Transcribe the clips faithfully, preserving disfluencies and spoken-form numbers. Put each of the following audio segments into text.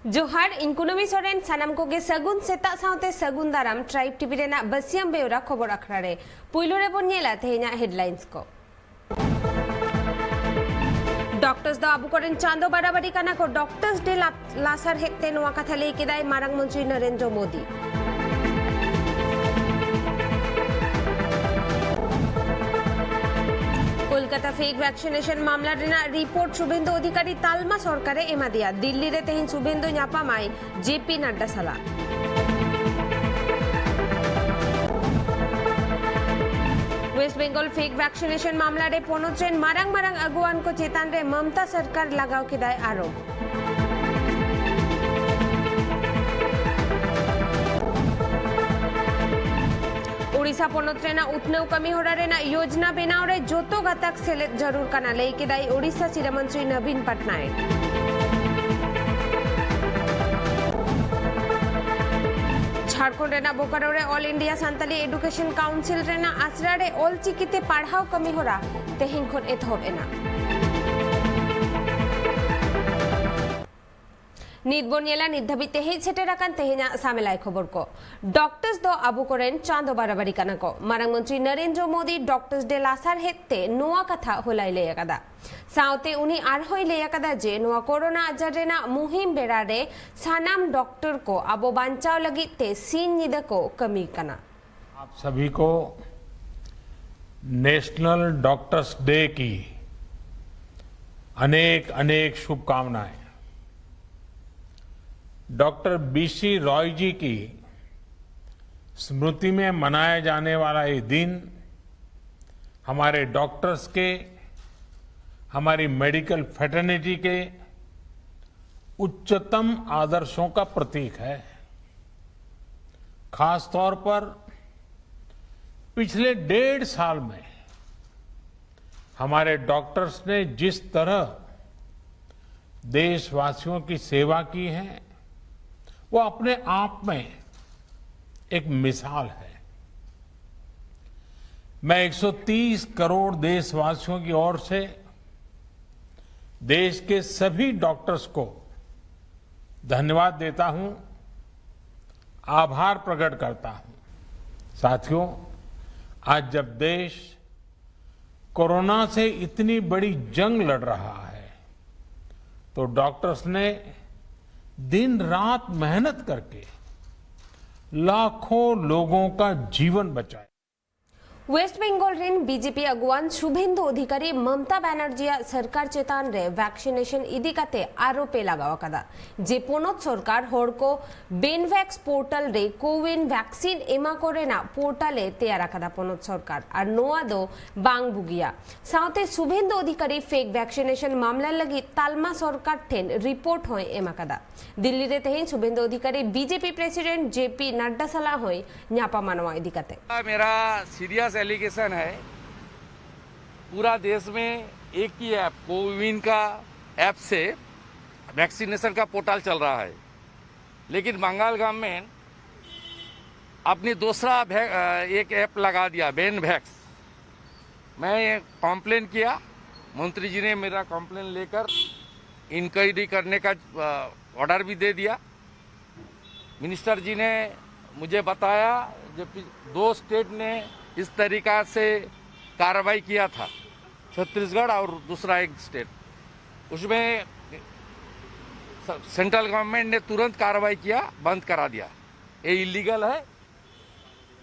ᱡᱚᱦᱟᱨ, ᱤᱧ ᱠᱩᱱᱟᱹᱢᱤ ᱥᱚᱨᱮᱱ᱾ ᱥᱟᱱᱟᱢ ᱠᱚᱜᱮ ᱥᱟᱹᱜᱩᱱ ᱥᱮᱛᱟᱜ ᱥᱟᱶᱛᱮ ᱥᱟᱹᱜᱩᱱ ᱫᱟᱨᱟᱢ ᱴᱨᱟᱭᱤᱵᱽ ᱴᱤᱵᱷᱤ ᱨᱮᱱᱟᱜ ᱵᱟᱹᱥᱤᱭᱟᱹᱢ ᱵᱮᱣᱨᱟ ᱠᱷᱚᱵᱚᱨ ᱟᱠᱷᱲᱟ ᱨᱮ᱾ ᱯᱩᱭᱞᱩ ᱨᱮᱵᱚᱱ ᱧᱮᱞᱟ ᱛᱮᱦᱮᱧᱟᱜ ᱦᱮᱰᱞᱟᱭᱤᱱᱥ ᱠᱚ᱾ ᱰᱚᱠᱴᱚᱨᱥ ᱫᱚ ᱟᱵᱚ ᱠᱚᱨᱮᱱ ᱪᱟᱸᱫᱚ ᱵᱟᱨᱟᱵᱟᱨᱤ ᱠᱟᱱᱟ ᱠᱚ, ᱰᱚᱠᱴᱚᱨᱥ ᱰᱮ ᱞᱟ-, ᱞᱟᱥᱟᱨᱦᱮᱫ ᱛᱮ ᱱᱚᱣᱟ ᱠᱟᱛᱷᱟ ᱞᱟᱹᱭ ᱠᱮᱫᱟᱭ ᱢᱟᱨᱟᱝ ᱢᱚᱱᱛᱨᱤ ᱱᱚᱨᱮᱱᱫᱨᱚ ᱢᱳᱫᱤ᱾ ᱠᱳᱞᱠᱟᱛᱟ ᱯᱷᱮᱠ ᱵᱷᱮᱠᱥᱤᱱᱮᱥᱚᱱ ᱢᱟᱢᱞᱟ ᱨᱮᱱᱟᱜ ᱨᱤᱯᱳᱨᱴ ᱥᱩᱵᱷᱮᱱᱫᱩ ᱚᱫᱷᱤᱠᱟᱨᱤ ᱛᱟᱞᱢᱟ ᱥᱚᱨᱠᱟᱨᱮ ᱮᱢᱟᱫᱮᱭᱟ᱾ ᱫᱤᱞᱞᱤ ᱨᱮ ᱛᱮᱦᱮᱧ ᱥᱩᱵᱷᱮᱱᱫᱩ ᱧᱟᱯᱟᱢᱟᱭ ᱡᱮ ᱯᱤ ᱱᱟᱰᱰᱟ ᱥᱟᱞᱟᱜ᱾ ᱳᱭᱮᱥᱴ ᱵᱮᱝᱜᱚᱞ ᱯᱷᱮᱠ ᱵᱷᱮᱠᱥᱤᱱᱮᱥᱚᱱ ᱢᱟᱢᱞᱟ ᱨᱮ ᱯᱚᱱᱚᱛ ᱨᱮᱱ ᱢᱟᱨᱟᱝ ᱢᱟᱨᱟᱝ ᱟᱹᱜᱩᱣᱟᱱ ᱠᱚ ᱪᱮᱛᱟᱱ ᱨᱮ ᱢᱚᱢᱛᱟ ᱥᱚᱨᱠᱟᱨ ᱞᱟᱜᱟᱣ ᱠᱮᱫᱟᱭ ᱟᱨᱳᱯ᱾ ᱳᱰᱤᱥᱟ ᱯᱚᱱᱚᱛ ᱨᱮᱱᱟᱜ ᱩᱛᱱᱟᱹᱣ ᱠᱟᱹᱢᱤ ᱦᱚᱨᱟ ᱨᱮᱱᱟᱜ ᱭᱳᱡᱽᱱᱟ ᱵᱮᱱᱟᱣ ᱨᱮ ᱡᱚᱛᱚ ᱜᱟᱛᱟᱠ ᱥᱮᱞᱮᱫ ᱡᱟᱹᱨᱩᱲ ᱠᱟᱱᱟ, ᱞᱟᱹᱭ ᱠᱮᱫᱟᱭ ᱳᱰᱤᱥᱟ ᱥᱤᱨᱟᱹ ᱢᱚᱱᱛᱨᱤ ᱱᱚᱵᱤᱱ ᱯᱚᱴᱱᱟᱭᱮᱠ᱾ ᱡᱷᱟᱲᱠᱷᱚᱸᱰ ᱨᱮᱱᱟᱜ ᱵᱳᱠᱟᱨᱳ ᱨᱮ all India Santali education council ᱨᱮᱱᱟᱜ ᱟᱥᱲᱟ ᱨᱮ ᱚᱞ ᱪᱤᱠᱤ ᱛᱮ ᱯᱟᱲᱦᱟᱣ ᱠᱟᱹᱢᱤ ᱦᱚᱨᱟ ᱛᱮᱦᱮᱧ ᱠᱷᱚᱱ ᱮᱛᱚᱦᱚᱵ ᱮᱱᱟ᱾ ᱱᱤᱛ ᱵᱚᱱ ᱧᱮᱞᱟ ᱱᱤᱛ ᱫᱷᱟᱹᱵᱤᱡ ᱛᱮ ᱦᱮᱡ ᱥᱮᱴᱮᱨ ᱟᱠᱟᱱ ᱛᱮᱦᱮᱧᱟᱜ ᱥᱟᱢᱮᱞᱟᱭ ᱠᱷᱚᱵᱚᱨ ᱠᱚ᱾ ᱰᱚᱠᱴᱚᱨᱥ ᱫᱚ ᱟᱵᱚ ᱠᱚᱨᱮᱱ ᱪᱟᱸᱫᱚ ᱵᱟᱨᱟᱵᱟᱨᱤ ᱠᱟᱱᱟ ᱠᱚ᱾ ᱢᱟᱨᱟᱝ ᱢᱚᱱᱛᱨᱤ ᱱᱚᱨᱮᱱᱫᱨᱚ ᱢᱳᱫᱤ ᱰᱚᱠᱴᱚᱨᱥ ᱰᱮ ᱞᱟᱥᱟᱨᱦᱮᱫ ᱛᱮ ᱱᱚᱣᱟ ᱠᱟᱛᱷᱟ ᱦᱚᱞᱟᱭ ᱞᱟᱹᱭ ᱟᱠᱟᱫᱟ᱾ ᱥᱟᱶᱛᱮ ᱩᱱᱤ ᱟᱨᱦᱚᱸᱭ ᱞᱟᱹᱭ ᱟᱠᱟᱫᱟ ᱡᱮ ᱱᱚᱣᱟ ᱠᱳᱨᱳᱱᱟ ᱟᱡᱟᱨ ᱨᱮᱱᱟᱜ ᱢᱩᱦᱤᱢ ᱵᱮᱲᱟ ᱨᱮ ᱥᱟᱱᱟᱢ ᱰᱚᱠᱴᱚᱨ ᱠᱚ ᱟᱵᱚ ᱵᱟᱧᱪᱟᱣ ᱞᱟᱹᱜᱤᱫ ᱛᱮ ᱥᱤᱧ ᱧᱤᱫᱟᱹ ᱠᱚ ᱠᱟᱹᱢᱤ ᱠᱟᱱᱟ᱾ आप सभी को नेशनल डॉक्टर्स डे की अनेक अनेक शुभकामनाएं। डॉक्टर बीसी रॉय जी की स्मृति में मनाया जाने वाला ये दिन हमारे डॉक्टर्स के, हमारी मेडिकल फ्रेटर्निटी के उच्चतम आदर्शों का प्रतीक है। खास तौर पर पिछले डेढ़ साल में हमारे डॉक्टर्स ने जिस तरह देशवासियों की सेवा की है, वो अपने आप में एक मिसाल है। मैं एक सौ तीस करोड़ देशवासियों की ओर से देश के सभी डॉक्टर्स को धन्यवाद देता हूं, आभार प्रकट करता हूं। साथियों, आज जब देश कोरोना से इतनी बड़ी जंग लड़ रहा है, तो डॉक्टर्स ने दिन रात मेहनत करके लाखों लोगों का जीवन बचाया। ᱳᱭᱮᱥᱴ ᱵᱮᱝᱜᱚᱞ ᱨᱮᱱ ᱵᱤᱡᱮᱯᱤ ᱟᱹᱜᱩᱣᱟᱱ ᱥᱩᱵᱷᱮᱱᱫᱩ ᱚᱫᱷᱤᱠᱟᱨᱤ ᱢᱚᱢᱛᱟ ᱵᱟᱱᱟᱨᱡᱤᱭᱟᱜ ᱥᱚᱨᱠᱟᱨ ᱪᱮᱛᱟᱱ ᱨᱮ ᱵᱷᱮᱠᱥᱤᱱᱮᱥᱚᱱ ᱤᱫᱤ ᱠᱟᱛᱮ ᱟᱨᱚᱯ ᱮ ᱞᱟᱜᱟᱣ ᱟᱠᱟᱫᱟ᱾ ᱡᱮ ᱯᱚᱱᱚᱛ ᱥᱚᱨᱠᱟᱨ ᱦᱚᱲ ᱠᱚ ᱵᱮᱱᱵᱷᱮᱠᱥ ᱯᱳᱨᱴᱟᱞ ᱨᱮ ᱠᱳᱣᱤᱱ ᱵᱷᱮᱠᱥᱤᱱ ᱮᱢᱟ ᱠᱚ ᱨᱮᱱᱟᱜ ᱯᱳᱨᱴᱟᱞ ᱮ ᱛᱮᱭᱟᱨ ᱟᱠᱟᱫᱟ ᱯᱚᱱᱚᱛ ᱥᱚᱨᱠᱟᱨ, ᱟᱨ ᱱᱚᱣᱟ ᱫᱚ ᱵᱟᱝ ᱵᱩᱜᱤᱭᱟ᱾ ᱥᱟᱶᱛᱮ ᱥᱩᱵᱷᱮᱱᱫᱩ ᱚᱫᱷᱤᱠᱟᱨᱤ ᱯᱷᱮᱠ ᱵᱷᱮᱠᱥᱤᱱᱮᱥᱚᱱ ᱢᱟᱢᱞᱟ ᱞᱟᱹᱜᱤᱫ ᱛᱟᱞᱢᱟ ᱥᱚᱨᱠᱟᱨ ᱴᱷᱮᱱ ᱨᱤᱯᱳᱨᱴ ᱦᱚᱸᱭ ᱮᱢ ᱟᱠᱟᱫᱟ᱾ ᱫᱤᱞᱞᱤ ᱨᱮ ᱛᱮᱦᱮᱧ ᱥᱩᱵᱷᱮᱱᱫᱩ ᱚᱫᱷᱤᱠᱟᱨᱤ ᱵᱤᱡᱮᱯᱤ ᱯᱨᱮᱥᱤᱰᱮᱱᱴ ᱡᱮ ᱯᱤ ᱱᱟᱰᱰᱟ ᱥᱟᱞᱟᱜ ᱦᱚᱸᱭ ᱧᱟᱯᱟᱢᱟ ᱱᱚᱣᱟ ᱤᱫᱤ ᱠᱟᱛᱮ᱾ मेरा सीरियस एलिगेशन है। पूरा देश में एक ही ऐप कोविन का ऐप से वैक्सीनेशन का पोर्टल चल रहा है, लेकिन बंगाल गवर्नमेंट अपनी दूसरा भै- अ, एक ऐप लगा दिया, बेन वैक्स। मैं कॉम्प्लेन किया, मंत्री जी ने मेरा कॉम्प्लेन लेकर इंक्वायरी करने का ऑर्डर भी दे दिया। मिनिस्टर जी ने मुझे बताया जो पि- दो स्टेट ने इस तरीका से कार्रवाई किया था, छत्तीसगढ़ और दूसरा एक स्टेट, उसमें सेंट्रल गवर्नमेंट ने तुरंत कार्रवाई किया, बंद करा दिया। ये इलीगल है,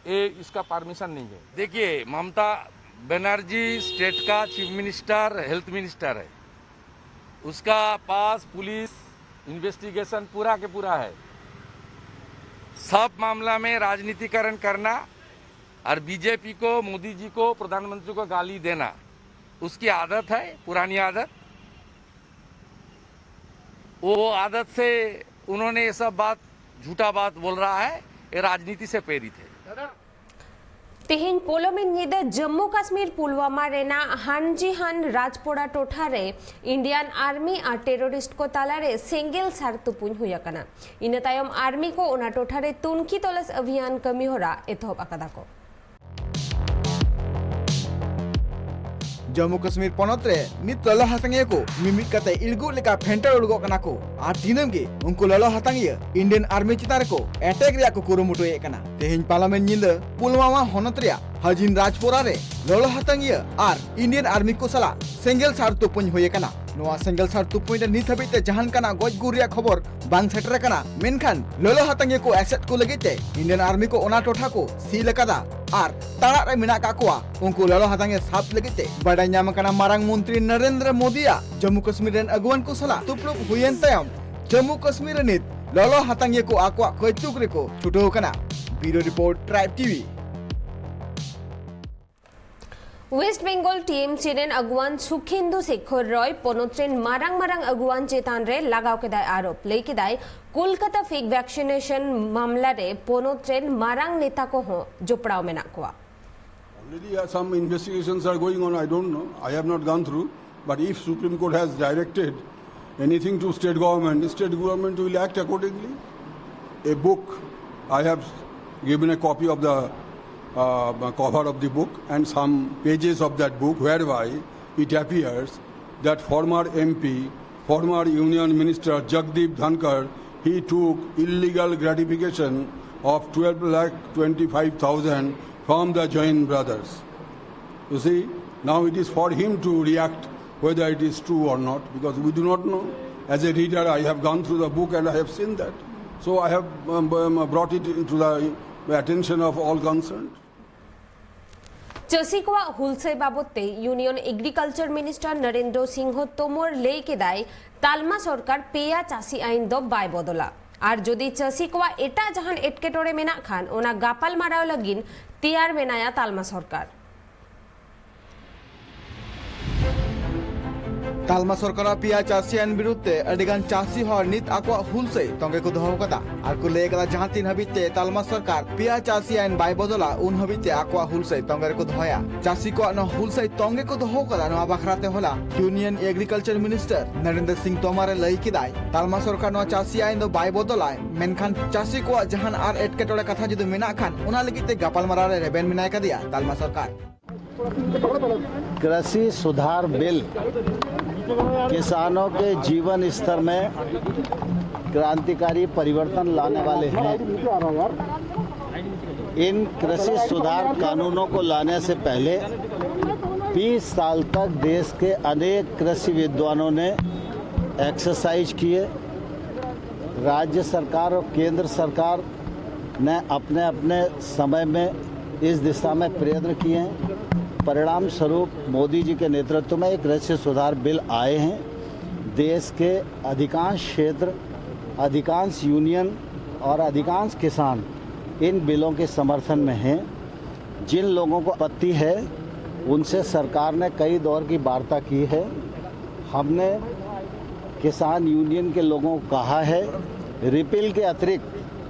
ये इसका परमिशन नहीं है। देखिए, ममता बनर्जी स्टेट का चीफ मिनिस्टर, हेल्थ मिनिस्टर है, उसका पास पुलिस इन्वेस्टिगेशन पूरा के पूरा है। सब मामला में राजनीतिकरण करना और बीजेपी को, मोदी जी को, प्रधानमंत्री को गाली देना उसकी आदत है, पुरानी आदत। वो आदत से उन्होंने ये सब बात, झूठा बात बोल रहा है, ये राजनीति से प्रेरित है। ᱛᱮᱦᱮᱧ ᱯᱚᱞᱚᱢᱤᱱ ᱧᱤᱫᱟᱹ ᱡᱚᱢᱢᱩ ᱠᱟᱥᱢᱤᱨ ᱯᱩᱞᱣᱟᱢᱟ ᱨᱮᱱᱟᱜ ᱦᱟᱱᱡᱤᱦᱟᱱ ᱨᱟᱡᱽᱯᱚᱲᱟ ᱴᱚᱴᱷᱟ ᱨᱮ ᱤᱱᱰᱤᱭᱟᱱ ᱟᱨᱢᱤ ᱟᱨ ᱴᱮᱨᱚᱨᱤᱥᱴ ᱠᱚ ᱛᱟᱞᱟᱨᱮ ᱥᱮᱸᱜᱮᱞ ᱥᱟᱨ ᱛᱩᱯᱩᱧ ᱦᱩᱭ ᱟᱠᱟᱱᱟ᱾ ᱤᱱᱟᱹ ᱛᱟᱭᱚᱢ ᱟᱨᱢᱤ ᱠᱚ ᱚᱱᱟ ᱴᱚᱴᱷᱟ ᱨᱮ ᱛᱩᱱᱠᱷᱤ ᱛᱚᱞᱟᱥ ᱚᱵᱷᱤᱭᱟᱱ ᱠᱟᱹᱢᱤ ᱦᱚᱨᱟ ᱮᱛᱚᱦᱚᱵ ᱟᱠᱟᱫᱟ ᱠᱚ᱾ ᱡᱚᱢᱢᱩ ᱠᱟᱥᱢᱤᱨ ᱯᱚᱱᱚᱛ ᱨᱮ ᱱᱤᱛ ᱞᱚᱞᱚ ᱦᱟᱛᱟᱝᱤᱭᱟᱹ ᱠᱚ ᱢᱤᱢᱤᱫ ᱠᱟᱛᱮ ᱤᱲᱜᱩᱜ ᱞᱮᱠᱟ ᱯᱷᱮᱱᱴᱟᱲ ᱩᱰᱩᱠᱚᱜ ᱠᱟᱱᱟ ᱠᱚ ᱟᱨ ᱫᱤᱱᱟᱹᱢ ᱜᱮ ᱩᱱᱠᱩ ᱞᱚᱞᱚ ᱦᱟᱛᱟᱝᱤᱭᱟᱹ ᱤᱱᱰᱤᱭᱟᱱ ᱟᱨᱢᱤ ᱪᱮᱛᱟᱱ ᱨᱮᱠᱚ ᱮᱴᱮᱠ ᱨᱮᱭᱟᱜ ᱠᱚ ᱠᱩᱨᱩᱢᱩᱴᱩᱭᱮᱫ ᱠᱟᱱᱟ᱾ ᱛᱮᱦᱮᱧ ᱯᱟᱨᱞᱟᱢᱮᱱᱴ ᱧᱤᱫᱟᱹ ᱯᱩᱞᱣᱟᱢᱟ ᱦᱚᱱᱚᱛ ᱨᱮᱭᱟᱜ ᱦᱟᱡᱤᱱ ᱨᱟᱡᱽᱯᱳᱨᱟ ᱨᱮ ᱞᱚᱞᱚ ᱦᱟᱛᱟᱝᱤᱭᱟᱹ ᱟᱨ ᱤᱱᱰᱤᱭᱟᱱ ᱟᱨᱢᱤ ᱠᱚ ᱥᱟᱞᱟᱜ ᱥᱮᱸᱜᱮᱞ ᱥᱟᱨ ᱛᱩᱯᱩᱧ ᱦᱩᱭ ᱟᱠᱟᱱᱟ᱾ ᱱᱚᱣᱟ ᱥᱮᱸᱜᱮᱞ ᱥᱟᱨ ᱛᱩᱯᱩᱧ ᱨᱮ ᱱᱤᱛ ᱦᱟᱹᱵᱤᱡ ᱛᱮ ᱡᱟᱦᱟᱱ ᱠᱟᱱᱟ ᱜᱚᱡ ᱜᱩᱨ ᱨᱮᱭᱟᱜ ᱠᱷᱚᱵᱚᱨ ᱵᱟᱝ ᱥᱮᱴᱮᱨ ᱟᱠᱟᱱᱟ, ᱢᱮᱱᱠᱷᱟᱱ ᱞᱚᱞᱚ ᱦᱟᱛᱟᱝᱤᱭᱟᱹ ᱠᱚ ᱮᱥᱮᱫ ᱠᱚ ᱞᱟᱹᱜᱤᱫ ᱛᱮ ᱤᱱᱰᱤᱭᱟᱱ ᱟᱨᱢᱤ ᱠᱚ ᱚᱱᱟ ᱴᱚᱴᱷᱟ ᱠᱚ ᱥᱤᱞ ᱟᱠᱟᱫᱟ ᱟᱨ ᱛᱟᱲᱟᱜ ᱨᱮ ᱢᱮᱱᱟᱜ ᱠᱟᱜ ᱠᱚᱣᱟ᱾ ᱩᱱᱠᱩ ᱞᱚᱞᱚ ᱦᱟᱛᱟᱝᱤᱭᱟᱹ ᱥᱟᱵ ᱞᱟᱹᱜᱤᱫ ᱛᱮ ᱵᱟᱰᱟᱭ ᱧᱟᱢ ᱟᱠᱟᱱᱟ, ᱢᱟᱨᱟᱝ ᱢᱚᱱᱛᱨᱤ ᱱᱚᱨᱮᱱᱫᱨᱚ ᱢᱳᱫᱤᱭᱟᱜ ᱡᱚᱢᱢᱩ ᱠᱟᱥᱢᱤᱨ ᱨᱮᱱ ᱟᱹᱜᱩᱣᱟᱹᱱ ᱠᱚ ᱥᱟᱞᱟᱜ ᱫᱩᱯᱲᱩᱵ ᱦᱩᱭᱮᱱ ᱛᱟᱭᱚᱢ ᱡᱚᱢᱢᱩ ᱠᱟᱥᱢᱤᱨ ᱨᱮ ᱱᱤᱛ ᱞᱚᱞᱚ ᱦᱟᱛᱟᱝᱤᱭᱟᱹ ᱠᱚ ᱟᱠᱚᱣᱟᱜ ᱠᱟᱹᱭᱛᱩᱠ ᱨᱮᱠᱚ ᱪᱷᱩᱴᱟᱹᱣ ᱟᱠᱟᱱᱟ᱾ Bureau report, tribe TV. West Bengal T M C ᱨᱮᱱ ᱟᱹᱜᱩᱣᱟᱹᱱ ᱥᱩᱠᱷᱮᱱᱫᱩ ᱥᱮᱠᱷᱚᱨ ᱨᱚᱭ ᱯᱚᱱᱚᱛ ᱨᱮᱱ ᱢᱟᱨᱟᱝ ᱢᱟᱨᱟᱝ ᱟᱹᱜᱩᱣᱟᱹᱱ ᱪᱮᱛᱟᱱ ᱨᱮ ᱞᱟᱜᱟᱣ ᱠᱮᱫᱟᱭ ᱟᱨᱳᱯ᱾ ᱞᱟᱹᱭ ᱠᱮᱫᱟᱭ, ᱠᱳᱞᱠᱟᱛᱟ ᱯᱷᱮᱠ ᱵᱷᱮᱠᱥᱤᱱᱮᱥᱚᱱ ᱢᱟᱢᱞᱟ ᱨᱮ ᱯᱚᱱᱚᱛ ᱨᱮᱱ ᱢᱟᱨᱟᱝ ᱱᱮᱛᱟ ᱠᱚᱦᱚᱸ ᱡᱚᱯᱲᱟᱣ ᱢᱮᱱᱟᱜ ᱠᱚᱣᱟ᱾ Already uh, some investigations are going on. I don't know. I have not gone through. But if Supreme Court has directed anything to state government, the state government will act accordingly. A book, I have given a copy of the uh, cover of the book and some pages of that book whereby it appears that former M P, former Union Minister Jagdeep Dhankhar, he took illegal gratification of twelve lakh twenty-five thousand from the Jain brothers. You see, now it is for him to react whether it is true or not, because we do not know. As a reader, I have gone through the book and I have seen that. So I have um, um, brought it into the attention of all concerned. ᱪᱟᱹᱥᱤ ᱠᱚᱣᱟᱜ ᱦᱩᱞᱥᱟᱹᱭ ᱵᱟᱵᱚᱫ ᱛᱮ union agriculture minister Narendra ᱥᱤᱝᱦᱚ ᱛᱳᱢᱚᱨ ᱞᱟᱹᱭ ᱠᱮᱫᱟᱭ, ᱛᱟᱞᱢᱟ ᱥᱚᱨᱠᱟᱨ ᱯᱮᱭᱟ ᱪᱟᱹᱥᱤ ᱟᱭᱤᱱ ᱫᱚ ᱵᱟᱭ ᱵᱚᱫᱚᱞᱟ ᱟᱨ ᱡᱩᱫᱤ ᱪᱟᱹᱥᱤ ᱠᱚᱣᱟᱜ ᱮᱴᱟᱜ ᱡᱟᱦᱟᱱ ᱮᱴᱠᱮᱴᱚᱬᱮ ᱢᱮᱱᱟᱜ ᱠᱷᱟᱱ ᱚᱱᱟ ᱜᱟᱯᱟᱞᱢᱟᱨᱟᱣ ᱞᱟᱹᱜᱤᱫ ᱛᱮᱭᱟᱨ ᱢᱮᱱᱟᱭᱟ ᱛᱟᱞᱢᱟ ᱥᱚᱨᱠᱟᱨ᱾ ᱛᱟᱞᱢᱟ ᱥᱚᱨᱠᱟᱨᱟᱜ ᱯᱮᱭᱟ ᱪᱟᱹᱥᱤ ᱟᱭᱤᱱ ᱵᱤᱨᱩᱫᱷ ᱛᱮ ᱟᱹᱰᱤ ᱜᱟᱱ ᱪᱟᱹᱥᱤ ᱦᱚᱲ ᱱᱤᱛ ᱟᱠᱚᱣᱟᱜ ᱦᱩᱞᱥᱟᱹᱭ ᱛᱚᱸᱜᱮ ᱠᱚ ᱫᱚᱦᱚ ᱟᱠᱟᱫᱟ ᱟᱨ ᱠᱚ ᱞᱟᱹᱭ ᱟᱠᱟᱫᱟ, ᱡᱟᱦᱟᱸ ᱛᱤᱱ ᱦᱟᱹᱵᱤᱡ ᱛᱮ ᱛᱟᱞᱢᱟ ᱥᱚᱨᱠᱟᱨ ᱯᱮᱭᱟ ᱪᱟᱹᱥᱤ ᱟᱭᱤᱱ ᱵᱟᱭ ᱵᱚᱫᱚᱞᱟ, ᱩᱱ ᱦᱟᱹᱵᱤᱡ ᱛᱮ ᱟᱠᱚᱣᱟᱜ ᱦᱩᱞᱥᱟᱹᱭ ᱛᱚᱸᱜᱮ ᱨᱮᱠᱚ ᱫᱚᱦᱚᱭᱟ᱾ ᱪᱟᱹᱥᱤ ᱠᱚᱣᱟᱜ ᱱᱚᱣᱟ ᱦᱩᱞᱥᱟᱹᱭ ᱛᱚᱸᱜᱮ ᱠᱚ ᱫᱚᱦᱚ ᱟᱠᱟᱫᱟ᱾ ᱱᱚᱣᱟ ᱵᱟᱠᱷᱨᱟ ᱛᱮ ᱦᱚᱞᱟ ᱤᱭᱩᱱᱤᱭᱚᱱ ᱮᱜᱽᱨᱤᱠᱟᱞᱪᱟᱨ ᱢᱤᱱᱤᱥᱴᱟᱨ ᱱᱚᱨᱮᱱᱫᱨᱚ ᱥᱤᱝ ᱛᱳᱢᱟᱨ ᱮ ᱞᱟᱹᱭ ᱠᱮᱫᱟᱭ, ᱛᱟᱞᱢᱟ ᱥᱚᱨᱠᱟᱨ ᱱᱚᱣᱟ ᱪᱟᱹᱥᱤ ᱟᱭᱤᱱ ᱫᱚ ᱵᱟᱭ ᱵᱚᱫᱚᱞᱟᱭ, ᱢᱮᱱᱠᱷᱟᱱ ᱪᱟᱹᱥᱤ ᱠᱚᱣᱟᱜ ᱡᱟᱦᱟᱱ ᱟᱨ ᱮᱴᱠᱮᱴᱚᱬᱮ ᱠᱟᱛᱷᱟ ᱡᱩᱫᱤ ᱢᱮᱱᱟᱜ ᱠᱷᱟᱱ ᱚᱱᱟ ᱞᱟᱹᱜᱤᱫ ᱛᱮ ᱜᱟᱯᱟᱞᱢᱟᱨᱟᱣ ᱨᱮ ᱨᱮᱵᱮᱱ ᱢᱮᱱᱟᱭ ᱠᱟᱫᱮᱭᱟ ᱛᱟᱞᱢᱟ ᱥᱚᱨᱠᱟᱨ᱾ कृषि सुधार बिल किसानों के जीवन स्तर में क्रांतिकारी परिवर्तन लाने वाले हैं। इन कृषि सुधार कानूनों को लाने से पहले बीस साल तक देश के अनेक कृषि विद्वानों ने एक्सरसाइज किए। राज्य सरकार और केंद्र सरकार ने अपने अपने समय में इस दिशा में प्रयत्न किए हैं। परिणाम स्वरूप मोदी जी के नेतृत्व में एक कृषि सुधार बिल आए हैं। देश के अधिकांश क्षेत्र, अधिकांश यूनियन और अधिकांश किसान इन बिलों के समर्थन में हैं। जिन लोगों को आपत्ति है, उनसे सरकार ने कई दौर की वार्ता की है। हमने किसान यूनियन के लोगों को कहा है, रिपील के अतिरिक्त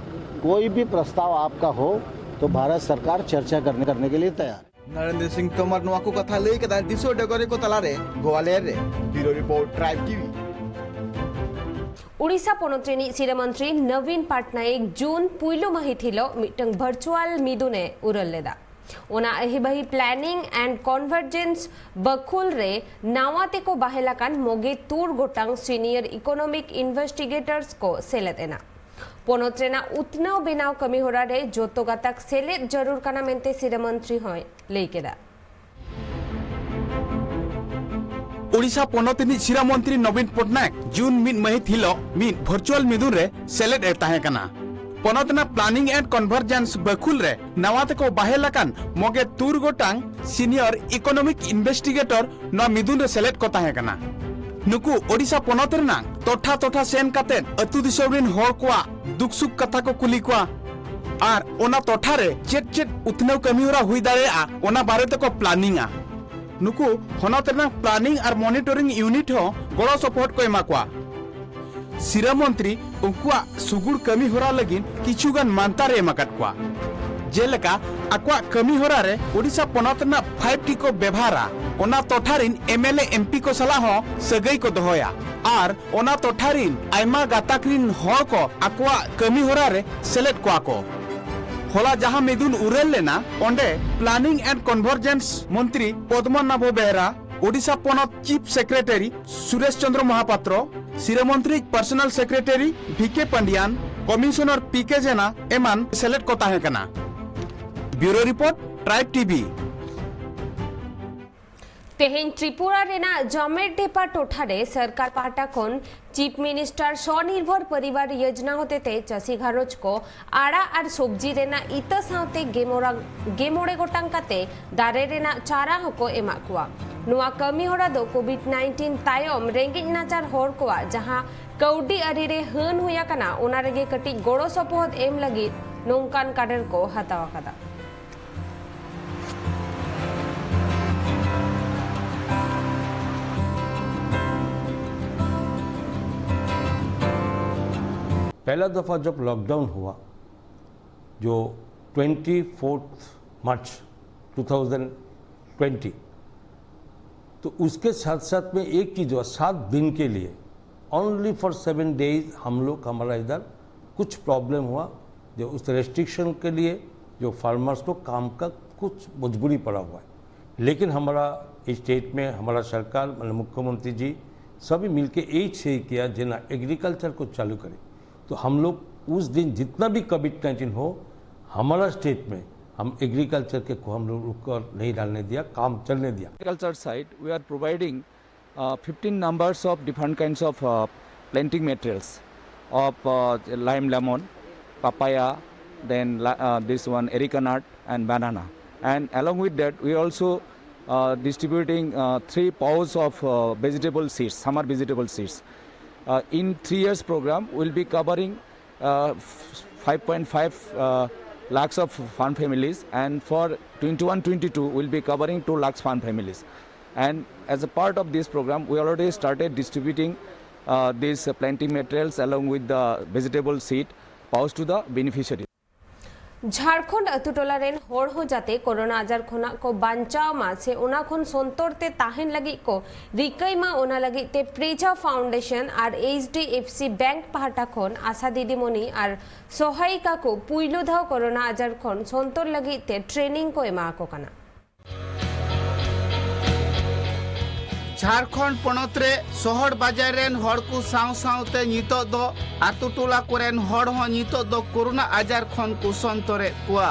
कोई भी प्रस्ताव आपका हो, तो भारत सरकार चर्चा करने, करने के लिए तैयार है। ᱱᱚᱨᱮᱱᱫᱨᱚ ᱥᱤᱝ ᱛᱳᱢᱟᱨ ᱱᱚᱣᱟ ᱠᱚ ᱠᱟᱛᱷᱟ ᱞᱟᱹᱭ ᱠᱮᱫᱟ ᱫᱤᱥᱚᱢ ᱰᱚᱜᱚᱨᱤᱭᱟᱹ ᱠᱚ ᱛᱟᱞᱟᱨᱮ ᱜᱳᱣᱟᱞᱤᱭᱚᱨ ᱨᱮ᱾ ᱵᱤᱭᱩᱨᱳ ᱨᱤᱯᱳᱨᱴ, ᱴᱨᱟᱭᱤᱵᱽ ᱴᱤᱵᱷᱤ᱾ ᱩᱲᱤᱥᱥᱟ ᱯᱚᱱᱚᱛ ᱨᱤᱱᱤᱡ ᱥᱤᱨᱟᱹ ᱢᱚᱱᱛᱨᱤ ᱱᱚᱵᱤᱱ ᱯᱟᱴᱱᱟᱭᱤᱠ ᱡᱩᱱ ᱯᱩᱭᱞᱩ ᱢᱟᱹᱦᱤᱛ ᱦᱤᱞᱚᱜ ᱢᱤᱫᱴᱟᱝ ᱵᱷᱟᱨᱪᱩᱣᱟᱞ ᱢᱤᱫᱩᱱ ᱮ ᱩᱨᱟᱹᱞ ᱞᱮᱫᱟ᱾ ᱚᱱᱟ ᱟᱹᱦᱤᱵᱟᱹᱦᱤ ᱯᱞᱟᱱᱤᱝ ᱮᱱᱰ ᱠᱚᱱᱵᱷᱟᱨᱡᱮᱱᱥ ᱵᱟᱹᱠᱷᱩᱞ ᱨᱮ ᱱᱟᱣᱟ ᱛᱮᱠᱚ ᱵᱟᱦᱮᱞ ᱟᱠᱟᱱ ᱢᱚᱜᱮ ᱛᱩᱨ ᱜᱚᱴᱟᱝ ᱥᱤᱱᱤᱭᱚᱨ ᱤᱠᱳᱱᱚᱢᱤᱠ ᱤᱱᱵᱷᱮᱥᱴᱤᱜᱮᱴᱚᱨᱥ ᱠᱚ ᱥᱮᱞᱮᱫ ᱮᱱᱟ᱾ ᱯᱚᱱᱚᱛ ᱨᱮᱱᱟᱜ ᱩᱛᱱᱟᱹᱣ ᱵᱮᱱᱟᱣ ᱠᱟᱹᱢᱤ ᱦᱚᱨᱟ ᱨᱮ ᱡᱚᱛᱚ ᱜᱟᱛᱟᱠ ᱥᱮᱞᱮᱫ ᱡᱟᱹᱨᱩᱲ ᱠᱟᱱᱟ ᱢᱮᱱᱛᱮ ᱥᱤᱨᱟᱹ ᱢᱚᱱᱛᱨᱤ ᱦᱚᱸᱭ ᱞᱟᱹᱭ ᱠᱮᱫᱟ᱾ ᱳᱰᱤᱥᱟ ᱯᱚᱱᱚᱛ ᱨᱤᱱᱤᱡ ᱥᱤᱨᱟᱹ ᱢᱚᱱᱛᱨᱤ ᱱᱚᱵᱤᱱ ᱯᱚᱴᱱᱟᱭᱮᱠ ᱡᱩᱱ ᱢᱤᱫ ᱢᱟᱹᱦᱤᱛ ᱦᱤᱞᱚᱜ ᱢᱤᱫ ᱵᱷᱟᱨᱪᱩᱣᱟᱞ ᱢᱤᱫᱩᱱ ᱨᱮ ᱥᱮᱞᱮᱫ ᱮ ᱛᱟᱦᱮᱸ ᱠᱟᱱᱟ᱾ ᱯᱚᱱᱚᱛ ᱨᱮᱱᱟᱜ ᱯᱞᱟᱱᱤᱝ ᱮᱱᱰ ᱠᱚᱱᱵᱷᱟᱨᱡᱮᱱᱥ ᱵᱟᱹᱠᱷᱩᱞ ᱨᱮ ᱱᱟᱣᱟ ᱛᱮᱠᱚ ᱵᱟᱦᱮᱞ ᱟᱠᱟᱱ ᱢᱚᱜᱮ ᱛᱩᱨ ᱜᱚᱴᱟᱝ ᱥᱤᱱᱤᱭᱚᱨ ᱤᱠᱳᱱᱚᱢᱤᱠ ᱤᱱᱵᱷᱮᱥᱴᱤᱜᱮᱴᱚᱨ ᱱᱚᱣᱟ ᱢᱤᱫᱩᱱ ᱨᱮ ᱥᱮᱞᱮᱫ ᱠᱚ ᱛᱟᱦᱮᱸ ᱠᱟᱱᱟ᱾ ᱱᱩᱠᱩ ᱳᱰᱤᱥᱟ ᱯᱚᱱᱚᱛ ᱨᱮᱱᱟᱜ ᱴᱚᱴᱷᱟ ᱴᱚᱴᱷᱟ ᱥᱮᱱ ᱠᱟᱛᱮ ᱟᱹᱛᱩ ᱫᱤᱥᱚᱢ ᱨᱤᱱ ᱦᱚᱲ ᱠᱚᱣᱟᱜ ᱫᱩᱠ ᱥᱩᱠ ᱠᱟᱛᱷᱟ ᱠᱚ ᱠᱩᱞᱤ ᱠᱚᱣᱟ ᱟᱨ ᱚᱱᱟ ᱴᱚᱴᱷᱟ ᱨᱮ ᱪᱮᱫ ᱪᱮᱫ ᱩᱛᱱᱟᱹᱣ ᱠᱟᱹᱢᱤ ᱦᱚᱨᱟ ᱦᱩᱭ ᱫᱟᱲᱮᱭᱟᱜᱼᱟ, ᱚᱱᱟ ᱵᱟᱨᱮ ᱛᱮᱠᱚ ᱯᱞᱟᱱᱤᱝᱟ᱾ ᱱᱩᱠᱩ ᱦᱚᱱᱚᱛ ᱨᱮᱱᱟᱜ ᱯᱞᱟᱱᱤᱝ ᱟᱨ ᱢᱚᱱᱤᱴᱚᱨᱤᱝ ᱤᱭᱩᱱᱤᱴ ᱦᱚᱸ ᱜᱚᱲᱚ ᱥᱚᱯᱚᱦᱚᱫ ᱠᱚ ᱮᱢᱟ ᱠᱚᱣᱟ᱾ ᱥᱤᱨᱟᱹ ᱢᱚᱱᱛᱨᱤ ᱩᱱᱠᱩᱣᱟᱜ ᱥᱩᱜᱩᱲ ᱠᱟᱹᱢᱤ ᱦᱚᱨᱟ ᱞᱟᱹᱜᱤᱫ ᱠᱤᱪᱷᱩ ᱜᱟᱱ ᱢᱟᱱᱛᱟᱨ ᱮ ᱮᱢ ᱟᱠᱟᱫ ᱠᱚᱣᱟ᱾ ᱡᱮᱞᱮᱠᱟ, ᱟᱠᱚᱣᱟᱜ ᱠᱟᱹᱢᱤ ᱦᱚᱨᱟ ᱨᱮ ᱳᱰᱤᱥᱟ ᱯᱚᱱᱚᱛ ᱨᱮᱱᱟᱜ ᱯᱷᱟᱭᱤᱵᱷ ᱴᱤ ᱠᱚ ᱵᱮᱵᱷᱟᱨᱟ, ᱚᱱᱟ ᱴᱚᱴᱷᱟ ᱨᱤᱱ M L A, M P ᱠᱚ ᱥᱟᱞᱟᱜ ᱦᱚᱸ ᱥᱟᱹᱜᱟᱹᱭ ᱠᱚ ᱫᱚᱦᱚᱭᱟ ᱟᱨ ᱚᱱᱟ ᱴᱚᱴᱷᱟ ᱨᱤᱱ ᱟᱭᱢᱟ ᱜᱟᱛᱟᱠ ᱨᱤᱱ ᱦᱚᱲ ᱠᱚ ᱟᱠᱚᱣᱟᱜ ᱠᱟᱹᱢᱤ ᱦᱚᱨᱟ ᱨᱮ ᱥᱮᱞᱮᱫ ᱠᱚᱣᱟ ᱠᱚ᱾ ᱦᱚᱞᱟ ᱡᱟᱦᱟᱸ ᱢᱤᱫᱩᱱ ᱩᱨᱟᱹᱞ ᱞᱮᱱᱟ, ᱚᱸᱰᱮ Planning and Convergence ᱢᱚᱱᱛᱨᱤ ᱯᱚᱫᱢᱚᱱᱟᱵᱷ ᱵᱮᱦᱨᱟ, ᱳᱰᱤᱥᱟ ᱯᱚᱱᱚᱛ ᱪᱤᱯ ᱥᱮᱠᱨᱮᱴᱟᱨᱤ ᱥᱩᱨᱮᱥ ᱪᱚᱸᱫᱽᱨᱚ ᱢᱚᱦᱟᱯᱟᱛᱨᱚ, ᱥᱤᱨᱟᱹ ᱢᱚᱱᱛᱨᱤ ᱯᱟᱨᱥᱚᱱᱟᱞ ᱥᱮᱠᱨᱮᱴᱟᱨᱤ ᱵᱷᱤ ᱠᱮ ᱯᱟᱱᱰᱤᱭᱟᱱ, ᱠᱚᱢᱤᱥᱚᱱᱟᱨ ᱯᱤ ᱠᱮ ᱡᱮᱱᱟ ᱮᱢᱟᱱ ᱥᱮᱞᱮᱫ ᱠᱚ ᱛᱟᱦᱮᱸ ᱠᱟᱱᱟ᱾ ᱵᱤᱭᱩᱨᱳ ᱨᱤᱯᱳᱨᱴ, ᱴᱨᱟᱭᱤᱵᱽ ᱴᱤᱵᱷᱤ᱾ ᱛᱮᱦᱮᱧ ᱛᱨᱤᱯᱩᱨᱟ ᱨᱮᱱᱟᱜ ᱡᱚᱢᱮᱨ ᱰᱷᱮᱯᱟ ᱴᱚᱴᱷᱟ ᱨᱮ ᱥᱚᱨᱠᱟᱨ ᱯᱟᱦᱴᱟ ᱠᱷᱚᱱ ᱪᱤᱯ ᱢᱤᱱᱤᱥᱴᱟᱨ ᱥᱚᱱᱤᱨᱵᱷᱚᱨ ᱯᱚᱨᱤᱵᱟᱨ ᱭᱳᱡᱱᱟ ᱦᱚᱛᱮᱛᱮ ᱪᱟᱹᱥᱤ ᱜᱷᱟᱨᱚᱸᱡᱽ ᱠᱚ ᱟᱲᱟᱜ ᱟᱨ ᱥᱚᱵᱽᱡᱤ ᱨᱮᱱᱟᱜ ᱤᱛᱟᱹ ᱥᱟᱶᱛᱮ ᱜᱮ ᱢᱚᱬᱟ-, ᱜᱮ ᱢᱚᱬᱮ ᱜᱚᱴᱟᱝ ᱠᱟᱛᱮ ᱫᱟᱨᱮ ᱨᱮᱱᱟᱜ ᱪᱟᱨᱟ ᱦᱚᱸᱠᱚ ᱮᱢᱟᱜ ᱠᱚᱣᱟ᱾ ᱱᱚᱣᱟ ᱠᱟᱹᱢᱤ ᱦᱚᱨᱟ ᱫᱚ ᱠᱳᱵᱷᱤᱰ ᱱᱟᱭᱤᱱᱴᱤᱱ ᱛᱟᱭᱚᱢ ᱨᱮᱸᱜᱮᱡ ᱱᱟᱪᱟᱨ ᱦᱚᱲ ᱠᱚᱣᱟᱜ ᱡᱟᱦᱟᱸ ᱠᱟᱹᱣᱰᱤ ᱟᱹᱨᱤ ᱨᱮ ᱦᱟᱹᱱ ᱦᱩᱭ ᱟᱠᱟᱱᱟ, ᱚᱱᱟ ᱨᱮᱜᱮ ᱠᱟᱹᱴᱤᱡ ᱜᱚᱲᱚ ᱥᱚᱯᱚᱦᱚᱫ ᱮᱢ ᱞᱟᱹᱜᱤᱫ ᱱᱚᱝᱠᱟᱱ ᱠᱟᱰᱮᱨ ᱠᱚ ᱦᱟᱛᱟᱣ ᱟᱠᱟᱫᱟ᱾ पहला दफ़ा जब लॉकडाउन हुआ, जो twenty fourth March two thousand twenty, तो उसके साथ साथ में एक चीज़ हुआ, सात दिन के लिए, ओनली फॉर सेवन डेज, हम लोग, हमारा इधर कुछ प्रॉब्लम हुआ, जो उस रेस्ट्रिक्शन के लिए जो फार्मर्स को काम का कुछ मजबूरी पड़ा हुआ है। लेकिन हमारा स्टेट में हमारा सरकार, मतलब मुख्यमंत्री जी, सभी मिलके एक से किया, जे ना एग्रीकल्चर को चालू करें। तो हम लोग उस दिन जितना भी कोविड नाइन्टीन हो, हमारा स्टेट में हम एग्रीकल्चर के को हम लोग रुक कर नहीं डालने दिया, काम चलने दिया। Agriculture side, we are providing uh, fifteen numbers of different kinds of uh, planting materials of uh, lime lemon, papaya, then la- uh, this one, areca nut and banana. And along with that, we also uh, distributing uh, three pouches of uh, vegetable seeds, summer vegetable seeds. Uh, in three years program, we'll be covering uh, f- five point five uh, lakhs of farm families, and for twenty-one twenty-two, we'll be covering two lakhs farm families. And as a part of this program, we already started distributing uh, these uh, planting materials along with the vegetable seed pouch to the beneficiaries. Jharkhand ᱟᱹᱛᱩ ᱴᱚᱞᱟ ᱨᱮᱱ ᱦᱚᱲ ᱦᱚᱸ ᱡᱟᱛᱮ corona ᱟᱡᱟᱨ ᱠᱷᱚᱱᱟᱜ ᱠᱚ ᱵᱟᱧᱪᱟᱣ ᱢᱟ ᱥᱮ ᱚᱱᱟ ᱠᱷᱚᱱ ᱥᱚᱱᱛᱚᱨ ᱛᱮ ᱛᱟᱦᱮᱱ ᱞᱟᱹᱜᱤᱫ ᱠᱚ ᱨᱤᱠᱟᱹᱭ ᱢᱟ, ᱚᱱᱟ ᱞᱟᱹᱜᱤᱫ ᱛᱮ ᱯᱨᱮᱡᱟ ᱯᱷᱟᱣᱩᱱᱰᱮᱥᱚᱱ ᱟᱨ H D F C bank ᱯᱟᱦᱴᱟ ᱠᱷᱚᱱ ᱟᱥᱟ ᱫᱤᱫᱤᱢᱩᱱᱤ ᱟᱨ ᱥᱚᱦᱟᱭᱤᱠᱟ ᱠᱚ ᱯᱩᱭᱞᱩ ᱫᱷᱟᱣ ᱠᱳᱨᱳᱱᱟ ᱟᱡᱟᱨ ᱠᱷᱚᱱ ᱥᱚᱱᱛᱚᱨ ᱞᱟᱹᱜᱤᱫ ᱛᱮ ᱴᱨᱮᱱᱤᱝ ᱠᱚ ᱮᱢᱟ ᱟᱠᱚ ᱠᱟᱱᱟ᱾ ᱡᱷᱟᱲᱠᱷᱚᱸᱰ ᱯᱚᱱᱚᱛ ᱨᱮ ᱥᱚᱦᱚᱨ ᱵᱟᱡᱟᱨ ᱨᱮᱱ ᱦᱚᱲ ᱠᱚ ᱥᱟᱶ ᱥᱟᱶᱛᱮ ᱱᱤᱛᱚᱜ ᱫᱚ ᱟᱛᱳ ᱴᱚᱞᱟ ᱠᱚᱨᱮᱱ ᱦᱚᱲ ᱦᱚᱸ ᱱᱤᱛᱚᱜ ᱫᱚ ᱠᱳᱨᱳᱱᱟ ᱟᱡᱟᱨ ᱠᱷᱚᱱ ᱠᱚ ᱥᱚᱱᱛᱚᱨᱮᱫ ᱠᱚᱣᱟ᱾